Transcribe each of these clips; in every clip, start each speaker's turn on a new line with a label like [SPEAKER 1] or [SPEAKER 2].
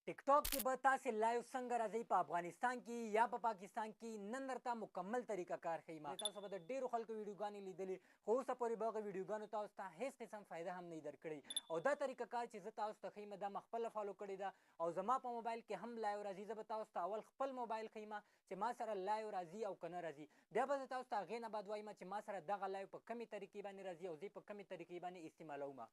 [SPEAKER 1] ټیک ټاک کې به تاسې لایو څنګه راځئ په افغانستان کې یا په پاکستان کې؟ نن درته مکمل طریقه کار ښیم. تاسو به د ډیرو خلکو ویډیوګانې لیدلې، خو اوسه پورې به هغه ویډیوګانو تاسو ته هیڅ قسم فایده هم نه درکړې. او دا طریقه کار چې زه تاسو ته ښیم، دا ما خپله follow کړې ده او زما په موبایل کې هم live راځي. زه به تاسو ته اول خپل موبایل ښیم چې ما سره live راځي او که نه راځي، بیا به زه تاسو ته هغې نه بعد وایم چې ما سره دغه live په کومې طریقې باندې راځي او زه په کومې طریقې باندې استعمالوم.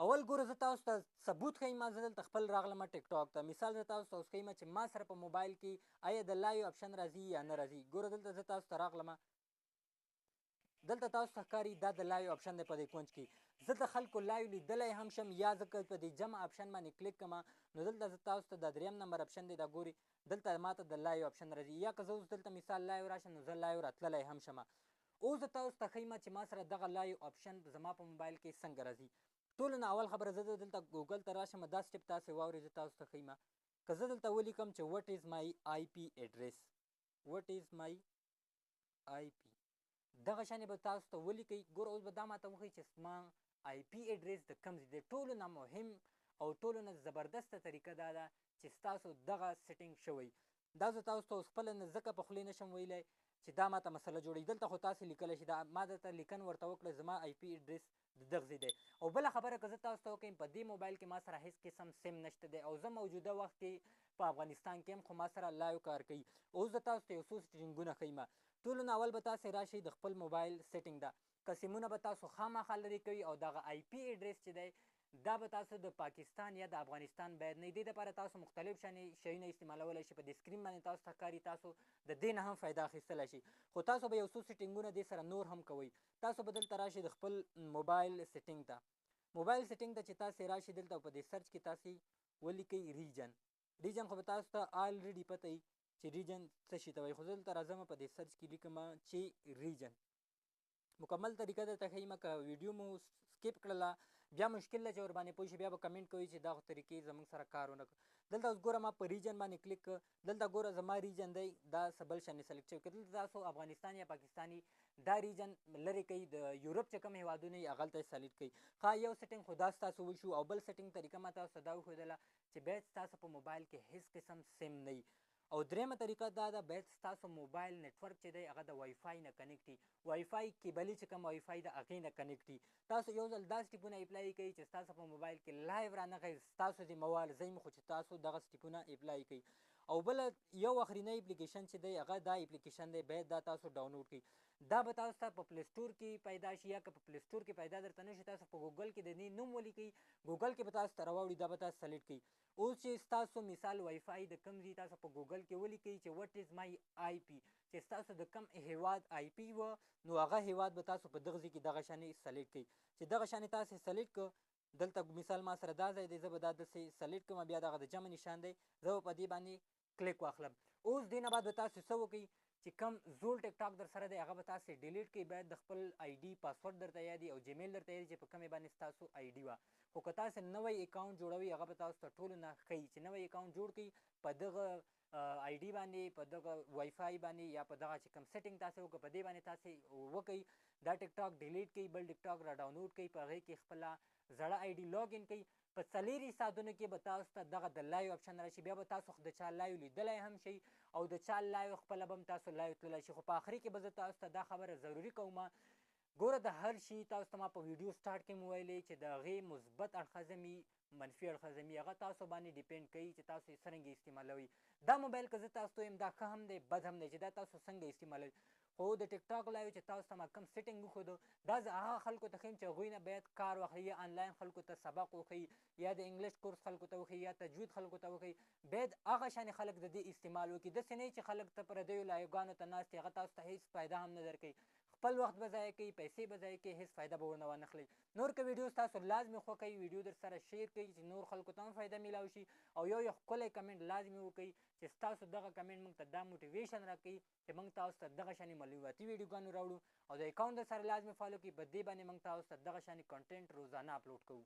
[SPEAKER 1] اول ګوره، زه تاسو ته ثبوت ښیم. زه دلته خپل راغلم ټیک ټاک ته. مثال زه تاسو ته اوس ښیم چې ما سره په موبایل کې آیا د live option راځي یا نه راځي. ګوره، دلته زه تاسو ته راغلم، دلته تاسو ته ښکاري دا د live option دی په دې کونج کې. زه د خلکو live لیدلی هم شم، یا زه که په دې جمع option باندې کلیک کړم، نو دلته زه تاسو ته د دریم نمبر option دی، دا ګوري، دلته ماته د live option راځي. یا که زه اوس دلته مثال live راشم، نو زه live راتللی هم شم. اوس زه تاسو ته ښیم چې ما سره دغه live option زما په موبایل کې څنګه راځي. ټولو نه اول خبره، زه دلته ګوګل ته راشم. دا step تاسو واورئ، زه تاسو ته ښیم. که زه دلته ولیکم چې what is my IP address، what is my IP، دغه شانې به تاسو ته ولیکئ. ګوره، اوس به دا ماته وښیي چې زما IP address د کوم ځای دی. ټولو نه مهم او ټولو نه زبردسته طریقه دا ده چې ستاسو دغه setting شوی. دا زه تاسو ته اوس خپله نه ځکه په خولې نشم ویلی چې دا ماته مسله جوړوي. دلته خو تاسو لیکلی شئ، دا ما درته لیکن ورته وکړه، زما IP address د دغه ځای دی. او بله خبره که زه تاسو ته وکړم، په دې موبایل کې ما سره هیڅ قسم سیم نشته دی او زه موجوده وخت کې په افغانستان کې یم، خو ما سره live کار کوي. اوس زه تاسو ته یو څو setting ونه ښیم. ټولو نه اول به تاسې راشئ د خپل موبایل setting ده، که سیمونه به تاسو خامخا لرې کوئ او دغه IP address چې دی، دا به تاسو د پاکستان یا د افغانستان باید نه. دې دپاره تاسو مختلف شانې شیونه استعمالولی شئ. په دې screen باندې تاسو ته ښکاري، تاسو د دې نه هم فایده اخیستلی شئ، خو تاسو به یو څو setting ونه دې سره نور هم کوئ. تاسو به دلته راشئ د خپل موبایل setting ته. موبایل setting ته چې تاسې راشئ، دلته په دې search کې تاسې ولیکئ region. Region خو به تاسو ته already پته وي چې region څه شي ته وایي، خو زه دلته راځم، په دې search کې لیکم چې region. مکمل طریقه درته ښیم. که ویډیو مو skip کړله، بیا مشکل ده چې ورباندې پوه شي، بیا به کمنټ کوي چې دا خو طریقې زموږ سره کار ونه کړ. دلته اوس ګوره، ما په region باندې کلیک کړ. دلته ګوره، زما region دی، دا څه بل شان select شوی. که دلته تاسو افغانستان یا پاکستاني، دا region لرې کوي، د یورپ چې کوم هېوادونه یې، هغلته یې select کوي. ښه، یو setting خو دا ستاسو وشو او بل setting طریقه ما تاسو ته دا وښودله چې باید ستاسو په موبایل کې هیڅ قسم سیم نه وي. او درېیمه طریقه دا ده، باید ستاسو موبایل network چې دی، هغه د وای فای نه connect وي، وای فای کیبلي چې کوم وای فای ده، هغې نه connect وي. تاسو یو ځل دا step ونه apply کوئ چې ستاسو په موبایل کې live رانغی، ستاسو ذمه وار زه یم، خو چې تاسو دغه step ونه apply کوئ. او بله یو اخرینی اپلیکیشن چې دی، هغه دا اپلیکیشن دی، باید دا تاسو ډاونلوډ کړئ. دا به تاسو ته په Play Store کې پیدا شي، یا که په Play Store کې پیدا درته نه شي، تاسو په ګوګل کې د دې نوم ولیکئ، ګوګل کې به تاسو ته راوړي، دا به تاسو select کړئ. اوس چې ستاسو مثال وای فای د کوم ځای، تاسو په ګوګل کې ولیکئ چې what is my IP، چې ستاسو د کوم هیواد IP و، نو هغه هیواد به تاسو په دغه ځای کې دغه شانې select کړئ. چې دغه شانې تاسو select کړ، دلته مثال ما سره دا ځای دی، زه به دا داسې select کړم، بیا دغه د جمع نشان دی، زه به په دې باندې کلیک واخلم. اوس دې نه بعد به تاسو څه وکړئ؟ چې کوم زوړ ټیک ټاک در سره دی، هغه به تاسو delete کړئ. باید د خپل ID password درته یاد او جیمیل درته یاد چې په کومې باندې ستاسو ID وه. خو که تاسو نوی account جوړوئ، هغه به تاسو ته ټولو نه ښیي چې نوی account جوړ کړئ، په دغه ID باندې، په دغه وای فای باندې، یا په دغه چې کوم setting تاسو وکړ، په دې باندې تاسو وکړئ. دا ټیک ټاک delete کړئ، بل ټیک ټاک را ډاونلوډ کړئ، په هغې کې خپله زړه ID login کړئ. په 24 ساعتونو کې به تاسو ته دغه د live option راشي. بیا به تاسو د چا live لیدلی هم شئ او د چا live خپله به هم تاسو live تللی شئ. خو په آخري کې به زه تاسو ته دا خبره ضروري کوم. ګوره، د هر شي، تاسو ته ما په ویډیو start کې مو ویلې چې د هغې مثبت اړخ وي، منفي اړخ وي، هغه تاسو باندې depend کوي چې تاسو یې څرنګه استعمالوئ. دا موبایل که زه تاسو ته وایم، دا ښه هم دی، بد هم دی، چې دا تاسو څنګه استعمالوئ. خو د ټیک ټاک live چې تاسو ته ما کوم setting وښودو، دا زه هغه خلکو ته ښیم چې هغوی نه باید کار واخلي، یا آنلاین خلکو ته سبق وښیي، یا د English course خلکو ته وښیي، یا تجوید خلکو ته وښیي. باید هغه شانې خلک د دې استعمال وکړي، داسې نه چې خلک ته پردیو live ګانو ته ناست، هغه تاسو ته هیڅ فایده هم نه درکوي، خپل وخت به ضایع کوي، پیسې به ضایع کوي، هیڅ فایده به ورنه وانخلي. نور که ویډیو ستاسو لازمي خوښه وي، ویډیو در سره share کړئ چې نور خلکو ته هم فایده میلاو شي. او یو یو ښکلی کمنټ لازمي وکړئ چې ستاسو دغه کمنټ موږ ته دا motivation راکوي چې موږ تاسو ته دغه شانې معلوماتي ویډیوګانو راوړو. او د account در سره لازمي follow کړئ، په دې باندې موږ تاسو ته دغه شانې content روزانه اپلوډ کوو.